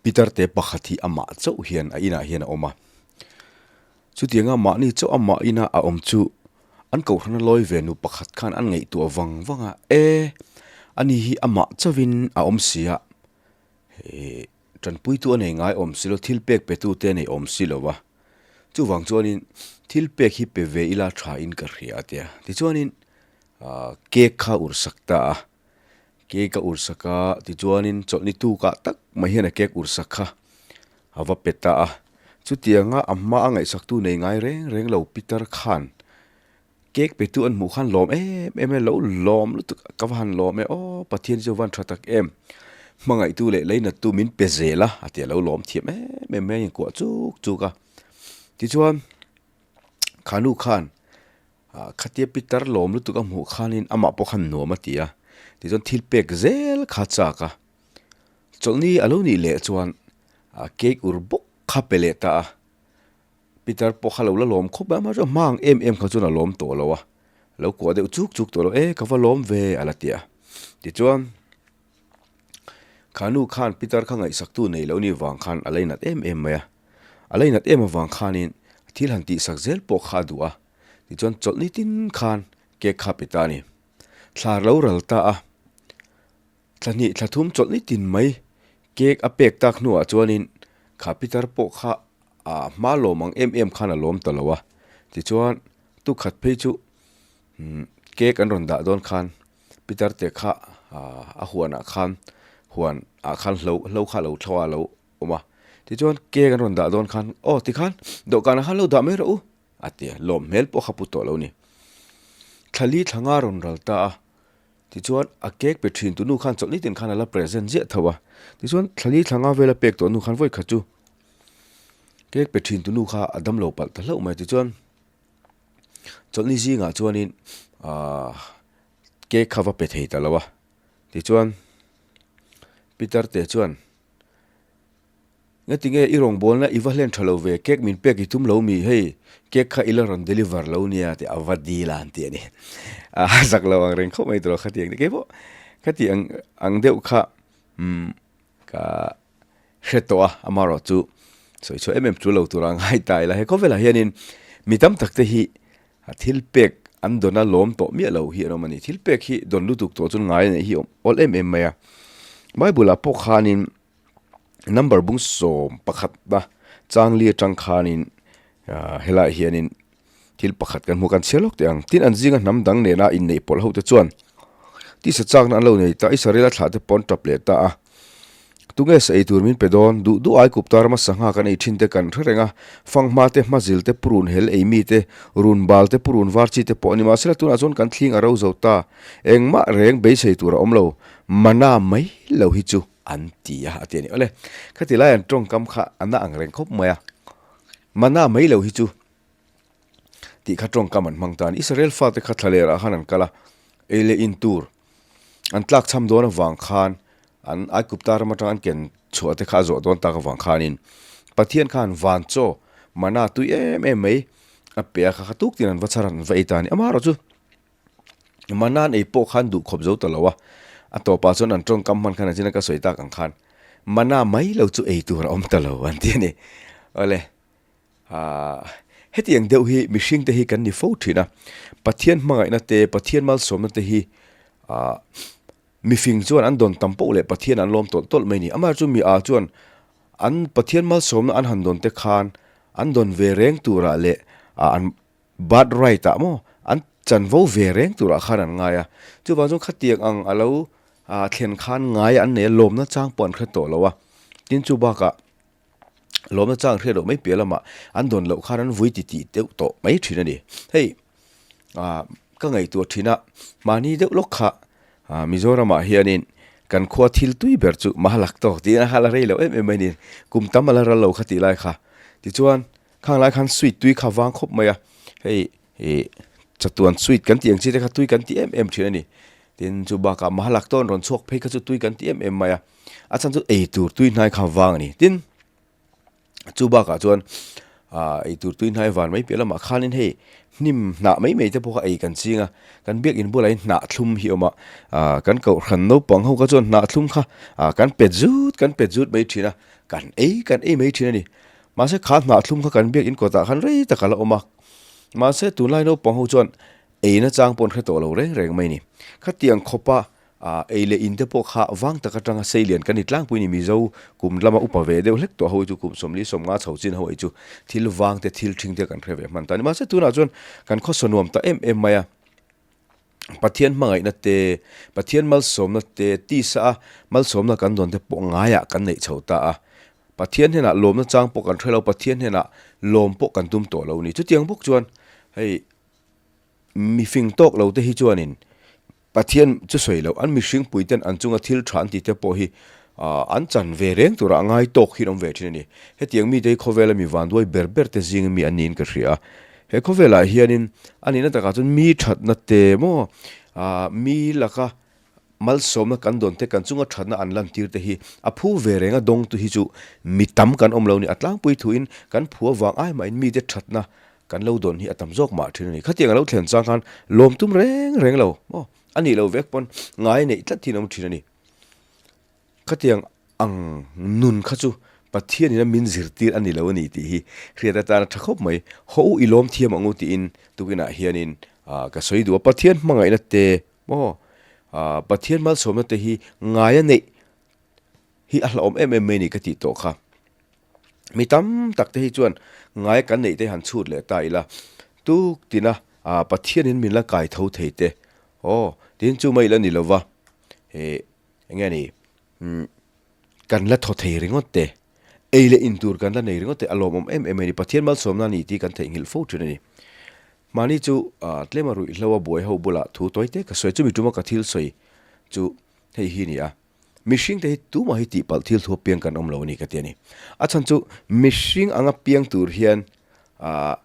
Pitar te pakhat hi amah chauh hian a inah hian a awm a. Chutianga mahni chauh amah ina a awm chu an kohhrana lawi ve nu pakhat khan an ngaihtuah vang vang a, E, ani hi amah chauhin a awm si a, he tanpuitu a nei ngai awm si lo, thil pek petu te a nei awm si lo va. Chuvang chuanin thil pek hi pe ve ila tha in ka hria a tia. Tichuanin cake kha ursak ta a. Cake a ursak a, tichuanin chawlhni tukah tak mai hian a cake ursak kha a va pe ta a. Chutianga a hma a ngaihsaktu nei ngai reng reng lo Peter khan cake petu an hmuh khan lawm em em e, lo lawm lutuk a, ka va han lawm e aw Pathian chu van tha tak em, hmangaihtu leh leinattu min pe zel a, a ti a lo lawm thiam em em mai a inkuah chuk chuk a. Tichuan Khanu khan Ah, khatia pitar lawm lutuk a hmuh khanin amah pawh khan nuam a ti a, tichuan thil pek zel kha a chak a. Chawlhni a lo nih leh chuan ah cake ur bawk kha pe leh ta a. Pitar pawh kha lo la lawm khawp mai a, amaherawhchu hma ang em em kha chuan a lawm tawh lo a, lo kuah deuh chuk chuk tawh lo, e ka va lawm ve a la ti a. Tichuan kha nu khan pitar kha ngaihsaktu nei lo ni vang khan a lainat em em mai a, a lainat em avang khanin thil han tihsak zel pawh kha a duh a. Tichuan chawlhni tin khan cake kha pe ta a ni. Thla lo ral ta a, thla hnih thla thum chawlhni tin mai cake a pek tak hnuah chuanin kha pitar pawh kha a hma lawm ang em em khan a lawm ta lo a. Tichuan tukhat phei chu cake an rawn dah dawn khan pitar te kha a huanah khan huan ah khan hlo hlo kha a lo thlo a lo awm a. Tichuan cake an rawn dah dawn khan aw tikhan dawhkanah khan lo dah mai rawh u. A ti a, lawm hmel pawh kha pu tawh lo ni. Thlali thlanga rawn ral ta a, tichuan a cake pe thin tu nu khan chawlhni tin khan a la present ziah tho a, tichuan thlali thlanga vela pek tawh nu khan vawi khat chu cake pe thin tu nu kha a dam lo palh ta hlauh mai, tichuan chawlhni zingah chuanin ahh cake kha va pe thei ta lo a, tichuan Peter te chuan. Ngati nge i rawngbawlna i va hlen tha lo ve, cake min pek i tum lo mi, hei cake kha i la rawn deliver lo nia tih a va dil a an ti a ni. A zak lo ang reng khawp mai tawh khati ang kei pawh khati ang ang deuh kha umm ka hre tawh a, amaherawh chu sawi chhuah em em chu lo tur a ngai ta ila he khawvelah hianin mi tam tak te hi thil pek an dawn a lawm tawh miah lo hi an awm a ni. Thil pek hi dawn lutuk tawh chuan ngai a neih hi awm awl em em mai a, Bible ah pawh khanin Number bung 11 na changli atang khanin helaiah hianin thil pakhat kan hmu kan chhiar lawk teh ang. Tin an zinga hnam dang nena inneih pawlh ho te chuan tisa chakna an lo nei ta, Israel a thlah te pawh an tap leh ta a. Tunge sa ei tur min pe dawn? Duh duh ai kup tar hmasa nghak an ei thin te kan hre reng a, fanghma te, hmazil te, purun hel ei mi te, run bal te, purun var chi te pawh a ni. Mahsela tunah chuan kan thling a ro zo ta. Engmah reng beisei tur a awm lo. Mana mai lo hi chu. An ti a, a ti a ni. Awle, khati lai an tawngkam kha a na ang reng khawp mai a. Mana mai lo hi chu tih kha tawngkam an hmang ta a ni. Israel fate kha thlaler ah khan an kal a, ei leh in tur an tlak cham dawn avang khan an Aigupta ram atang an ken chhuah te kha a zawh dawn tak avang khanin Pathian khan van chaw mana tui em em mai a pe a kha kha tuk tin an va chhar an va ei ta a ni. Amaherawh chu Manan ei pawh khan duh khawp zo ta lo a, a tawpah chuan an tawngkam hman khan a chin a ka sawi tak ang khan mana mai lo chu ei tur a awm ta lo an ti a ni. Awle, aah hetiang deuh hi mihring te hi kan ni fo thin a, Pathian hmangaihna te, Pathian malsawmna te hi aah mifing chuan an dawn tam poh leh Pathian an lawm tawlh tawlh mai a ni. Amaherawhchu mi ah chuan an Pathian malsawmna an han dawn te khan an dawn ve reng turah leh ah an Birth right ah maw an chanvo ve reng turah khan an ngai a, chuvang chuan khatiang ang a lo thlen khan ngai an nei a, lawmna chang pawh an hre tawh lo a, tin chu bakah lawmna chang hriat loh mai piah lamah an dawn loh khan an vui ti tih deuh tawh mai thin a ni. Hei ka ngaihtuah thin a, mahni deuh lawk kha Mizoramah hianin kan khua thil tui ber chu mahalak tawk tiin a la rei loh em em mai a ni, kum tam a la ral lo kha tih lai kha tichuan Khang lai khan sweet tui kha vang khawp mai a, hei ih chatuan sweet kan tih ang chi te kha tui kan ti em em thin a ni. Tin chu bakah mahalak tawn rawn chhuak phei kha chu tui kan ti em em mai a, a chhan chu ei tur tui hnai kha vang a ni. Tin chu bakah chuan Aaa eitur tui hnai van mai piah lamah khanin hei hnim hnah mai mai te pawh kha ei kan ching a, kan biakin bulah hian hnah thlum hi a awm a, aaa kan kohhran naupang ho kha chuan hnah thlum kha aaa kan pet zut kan pet zut mai thin a, kan ei kan ei mai thin a ni. Mahse kha hnah thlum kha kan biakin kawtah khan rei tak a la awm a, mahse tunlai naupang ho chuan eina chang pawh an hre tawh lo reng reng mai a ni. Khatiang khawpa Ah, ei leh in te pawh kha vang tak atanga sei lian kan ni tlangpui ni Mizo kum lama upa ve deuh hlek tawh ho hi chu kum 40 50 chho chin ho ei chu thil vang te thil thing te kan hre ve hman ta a ni. Mahse tunah chuan kan khawsa nuam ta em em mai a, Pathian hmangaihna te, Pathian malsawmna te, tisa a malsawmna kan dawn te pawh ngaiah kan neih chho ta a. Pathian hnenah lawmna chang pawh kan hre lo, Pathian hnenah lawm pawh kan tum tawh lo a ni. Chutiang bawk chuan hei mifing tawk lo te hi chuanin Pathian chu sawi loh, an mihring puiten an chunga thil tha an tih te pawh hi an chan ve reng turah a ngai tawk hian awm ve thin a ni. Hetiang mite hi khawvela mi vanduai ber ber te zinga mi an niin ka hria a. He khawvelah hianin a nihna takah chuan mi thatna te maw mi laka malsawmna kan dawn te, kan chunga thatna an lantir te hi a phu ve reng a dawngtu hi chu mi tam kan awm lo ni. A tlangpui thuin kan phu avang ai mahin mite thatna Kan lo dawn hi a tam zawk mah thin a ni. Khatiang a lo thlen chang khan lawm tum reng reng lo maw? A nih lo vek pawn ngai neih tlat hi an awm thin a ni. Khatiang ang nun kha chu Pathian in a min zirtir a ni lo a ni tih hi hriat atan a tha khawp mai. Haw u i lawm thiam ang u tiin tukinah hianin ka sawi duh a. Pathian hmangaihna te maw? Pathian malsawmna te hi ngai a neih hi a hlauhawm em em mai a ni ka tih tawh kha. Mi tam tak te hi chuan ngai kan neih te han chhut leh ta ila, tuk tina Pathianin min la kai tho thei te, aw tin chu mai la ni lova, eh eng nge ni, umm kan la thaw thei ringawt te, ei leh in tur kan la nei ringawt te a lawmawm em em mai a ni. Pathian malsawmna a ni tih kan theihnghilh fo thin a ni. Mahni chu tlema ruihhlo a buai ho bulah thu tawi te ka sawi, chumi tuma ka thil sawi chu hei hi a ni a. Mihring te hi tumah hi tihpalh thil thu a piang kan awm lo a ni ka ti a ni. A chhan chu mihring anga piang tur hian aah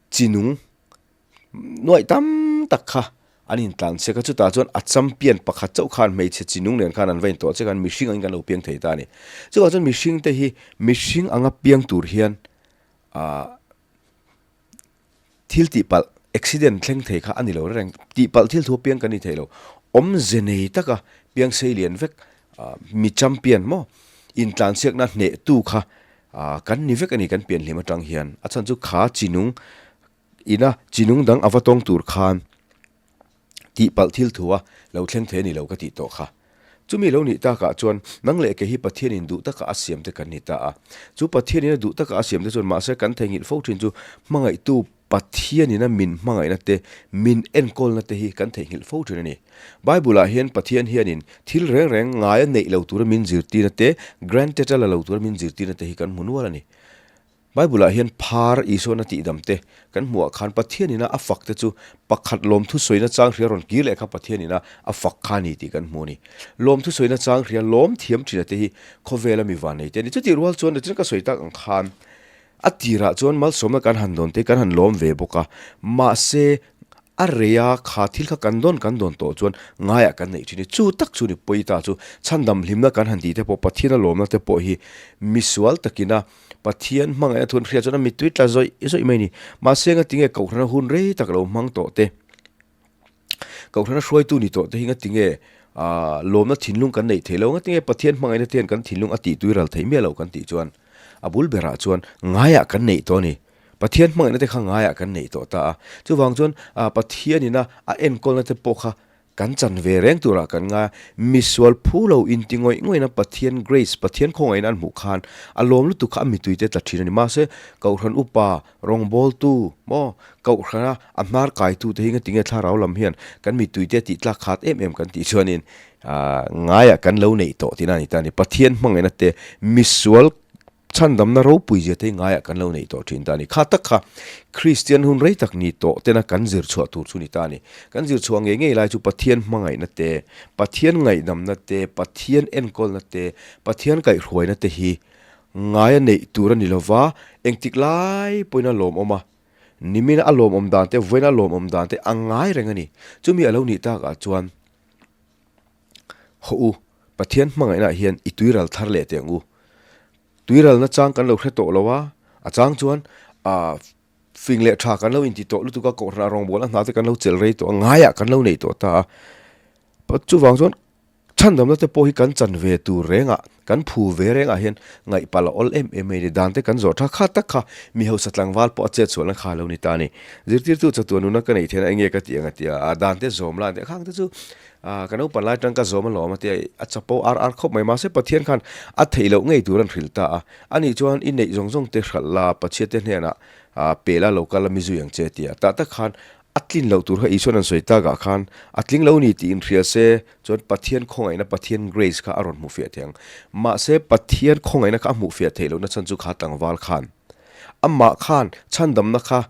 chi nung nuaih tam tak kha an intlan chek a, chutah chuan a champion pakhat chauh khan hmeichhe chi nung nen khan an va intawh chek a, mihring angin kan lo piang thei ta a ni. Chuvang chuan mihring te hi mihring anga piang tur hian aah Thil tihpalh, accident, thleng thei kha a ni lo reng. Tihpalh thil thu piang kan ni thei lo. Awmze nei taka piang sei lian vek, mi champion maw, intlansiakna hnehtu kha kan ni vek a ni kan pianhlim atang hian. A chhan chu kha chinung ina chinung dang a va tawng tur khan Tihpalh thil thu a lo thleng thei a ni lo ka tih tawh kha. Chumi lo nih takah chuan nang leh kei hi Pathianin duh taka a siam te kan ni ta a. Chu Pathianin a duh taka a siam te chuan mahse kan theihnghilh fo thin chu hmangaihtu Pathianin a min hmangaihna te, min enkawlna te hi kan theihnghilh fo thin a ni. Bible-ah hian Pathian hianin thil reng reng ngaia neih lo tura min zirtirna te, granted-a la lo tura min zirtirna te hi kan hmu nual a ni. Bible-ah hian phar Isuan a tihdam te kan hmuhah khan Pathian ina a fak te chu pakhat lawmthu sawina chang hria rawn kir leh kha Pathian ina a fak kha a ni tih kan hmu a ni. Lawmthu sawina chang hria lawm thiam thina te hi khawvela mi van nei te a ni. Chutih rual chuan nitin ka sawi tak ang khan a tirah chuan malsawmna kan han dawn te kan han lawm ve bawk a, mahse A rei a, kha thil kha kan dawn kan dawn tawh chuan ngaiah kan neih thin i, chu tak chu ni pawi ta chu chhandam hlimna kan han tih te pawh Pathian a lawmna te pawh hi misual takina Pathian hmangaihna thu an hriat chuan a mittui tla zawih zawih mai a ni. Mahse ngatinge Kohhrana hun rei tak lo hmang tawh te, Kohhrana hruaitu ni tawh te hi ngatinge aah lawmna thinlung kan neih theih lo, ngatinge Pathian hmangaihna te hian kan thinlung a tihtui ral theih miah loh kan tih chuan a bul berah chuan ngaiah kan neih tawh a ni. Pathian hmangaihna te kha ngaiah kan neih tawh ta a, chuvang chuan Pathian ina a enkawlna te pawh kha kan chan ve reng turah kan ngai a, misual phu lo inti ngawih ngawihna Pathian grace, Pathian khawngaihna an hmuh khan a lawm lutuk kha a mitui te tla thin a ni. Mahse, Kohhran upa, rawngbawltu maw, Kohhrana a hnar kaitu te hi ngatinge thlarau lam hian kan mitui te tih tlak khat em em kan tih chuanin ngaiah kan lo neih tawh tihna a ni ta a ni. Pathian hmangaihna te misual Chhandamna ropui zia te hi ngaiah kan lo neih tawh thin ta a ni. Kha tak kha Kristian hun rei tak ni tawh tena kan zir chhuah tur chu ni ta a ni. Kan zir chhuah ngei ngei lai chu Pathian hmangaihna te, Pathian ngaihdamna te, Pathian enkawlna te, Pathian kaihhruaina te hi ngaia neih tur a ni lova, engtik lai pawhin a lawmawm a, nimina a lawmawm dan te, vawiina a lawmawm dan te a ngai reng a ni. Chumi a lo nih takah chuan Hawh u, Pathian hmangaihnaah hian i tuiral thar leh teh ang u. Tuiralna chang kan lo hre tawh lo a, A chang chuan ah fing leh tha kan lo inti tawh lutuk a, kohhran ah rawngbawlna hna te kan lo chelh rei tawh a, ngaiah kan lo nei tawh ta a. Chuvang chuan chhandamna te pawh hi kan chan ve tur rengah, kan phu ve rengah hian ngaih palh a awl em em mai a ni. Dan te kan zawh tha kha tak kha mi hausa tlangval pawh a chet chhuahna kha a lo ni ta a ni. Zirtirtu chatuan nuna ka neih theihna enge ka tih ang a ti a, a dan te zawm la an ti a, khang te chu ah ka naupan lai atang ka zawm alawm a ti a, a chapo ar ar khawp mai. Mahse Pathian khan a theih loh ngei tur an hrilh ta a, ani chuan i neih zawng zawng te hralh la, Pathian te hnenah ah pe la lo kal a mi zui ang che a ti a, tah tak khan A tlin loh tur kha Isua'n an sawi takah khan a tling lo ni tih inhria se chuan Pathian khawngaihna, Pathian grace kha a rawn hmuh fiah thei ang. Mahse Pathian khawngaihna kha a hmuh fiah theih lohna chhan chu kha tlangval khan amah khan chhandamna kha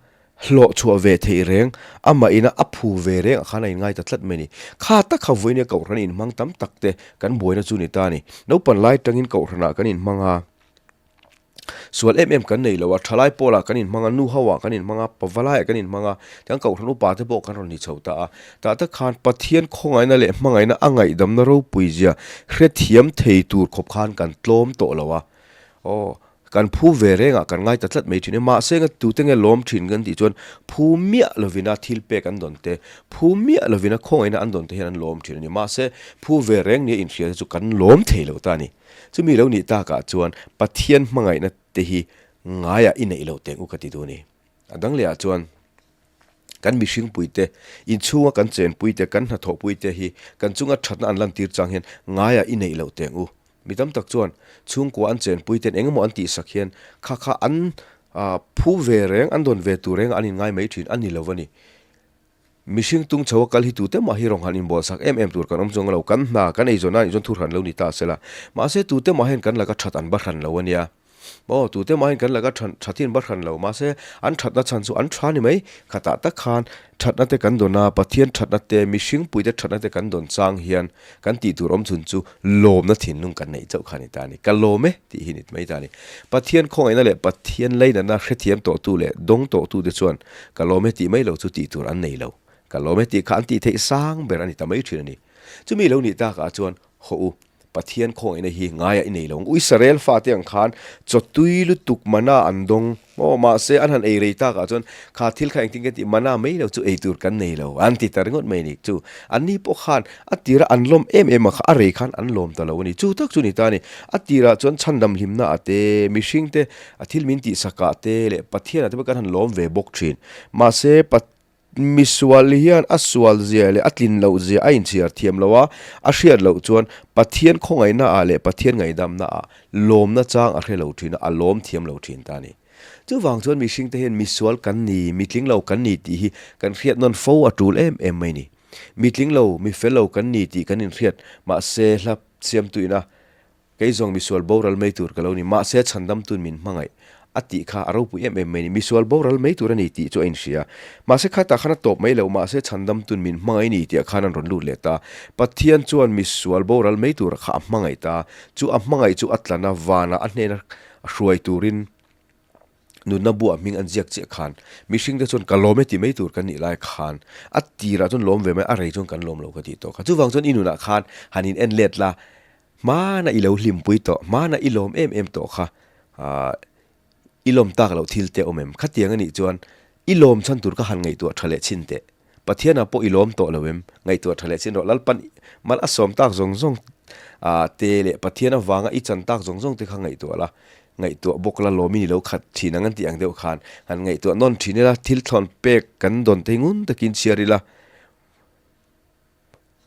hlawh chhuah ve theih reng, amah ina a phu ve reng ah khan a inngai ta tlat mai a ni. Kha tak kha vawinia Kohhran inhmang tam tak te kan buaina chu ni ta a ni. Naupan lai tangin Kohhranah kan inhmang a. Sual em em kan nei lo a, thalai pawlah kan inhmang a, nu ho ah kan inhmang a, pavalaiah kan inhmang a, tiang kohhran upa te pawh kan rawn ni chho ta a. Tah tak khan Pathian khawngaihna leh hmangaihna a ngaihdamna ropui zia hrethiam thei tur khawp khan kan tlawm tawh lo a. Aw, kan phu ve reng ah kan ngai ta tlat mai thin e. Mahse nga tute nge lawm thin kan tih chuan phu miah lovin a thil pek an dawn te, phu miah lovin a khawngaihna an dawn te hian an lawm thin a ni. Mahse phu ve reng nia inhria te chu kan lawm thei lo ta a ni. Chumi lo nih takah chuan Pathian hmangaihna te hi ngaiah i neih loh teng u ka ti duh a ni. A dang lehah chuan kan mihringpui te, inchhunga kan chenpui te, kan hnathawhpui te hi kan chunga thatna an lantir chang hian ngaiah i neih loh teng u. Mi tam tak chuan chhungkua an chenpui ten engemaw an tihsak hian kha kha an phu ve reng, an dawn ve tur rengah an inngai mai thin a ni lo a ni. Mihring tung chho a kal hi tute mah hi rawnghal inbualsak em em tur kan awm chuang lo, kan hna, kan eizawn a nih chuan thu hran lo ni ta sela. Mahse tute mah hian kan laka that an ba hran lo a nia. Aw, tute mah hian kan laka that that hi an ba hran lo, mahse an thatna chhan chu an tha ni mai. Khatah tak khan thatna te kan dawn a, Pathian thatna te, mihring puite thatna te kan dawn chang hian kan tih tur awm chhun chu lawmna thinlung kan neih chauh kha a ni ta a ni. Ka lawm e tih hi ni mai ta a ni. Pathian khawngaihna leh Pathian leinatna hrethiam tawhtu leh dawng tawhtute chuan Ka lawm e tih mai lo chu tih tur an nei lo. Ka lawm e tih kha an tih theih sang ber a ni ta mai thin a ni. Chumi lo nih takah chuan, Haw u, Pathian khawngaihna hi ngaiah i nei lo ang. Israel fate ang khan chawtui lutuk mana an dawng maw? Mahse, an han ei rei takah chuan kha thil kha engtin nge tih mana mai lo chu ei tur kan nei lo an ti ta ringawt mai a ni. Chu anni pawh khan a tira an lawm em em ang kha a rei khan an lawm ta lo a ni. Chu tak chu ni ta a ni. A tirah chuan chhandam hlimna ah te, mihringte A thil min tihsakah te leh Pathianah te pawh kan han lawm ve bawk thin. Mahse, misual hian a sual zia leh a tlin loh zia a inchhiar thiam lo a, a hriat loh chuan Pathian khawngaihna ah leh Pathian ngaihdamna ah lawmna chang a hre lo thin a, a lawm thiam lo thin ta a ni. Chuvang chuan mihringte hian misual kan ni, mitling lo kan ni tih hi kan hriat nawn fo a tul em em mai ni. Mitling lo, mifel lo kan ni tih kan inhriat mahse hla siamtuina Kei zawng misual boral mai tur ka lo ni, mahse chhandamtu'n min hmangaih a tih kha a ropui em em mai ni. Misual boral mai tur a ni tih chu a inhria. Mahse khatah khan a tawp mai lo, mahse chhandamtu'n min hmangaih ni tihah khan an rawn lut leh ta. Pathian chuan misual boral mai tur kha a hmangaih ta. Chu a hmangaih chu a tlan a, vanah a hnena hruai turin Nunna buah hming an ziak chiah khan mihring te chuan ka lawm e ti mai tur kan nih lai khan a tirah chuan lawm ve mai a rei chuan kan lawm lo ka tih tawh kha. Chuvang chuan i nunah khan han in en let la, hmana i lo hlimpui tawh, hmana i lawm em em tawh kha aah i lawm tak loh thil te awm em? Khatiang a nih chuan i lawm chhan tur kha han ngaihtuah tha leh chhin teh. Pathianah pawh i lawm tawh lo em? Ngaihtuah tha leh chin rawh. Lalpan mal a sawm tak zawng zawng te leh Pathian avanga i chan tak zawng zawng te kha ngaihtuah la, ngaihtuah bawk la lawmin i lo khat thin ang an tih ang deuh khan han ngaihtuah nawn thin ila, thil thlawn pek kan dawn te hi ngun takin chhiar ila,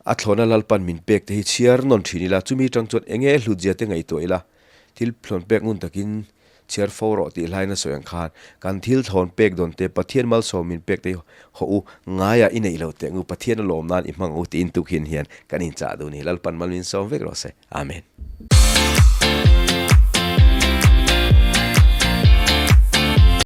A thlawna Lalpan min pek te hi chhiar nawn thin ila, chumi tang chuan eng nge hlutzia te ngaihtuah ila, thil thlawn pek ngun takin chhiar fo rawh tih hlain a sawi ang khan, kan thil thlawn pek dawn te, Pathian malsawm min pek te hi haw u, ngaiah i neih lo teh ang u, Pathian a lawm nan i hmang ang u tiin tukhin hian kan inchah duh a ni. Lalpan mal min sawm vek rawh se. Amen.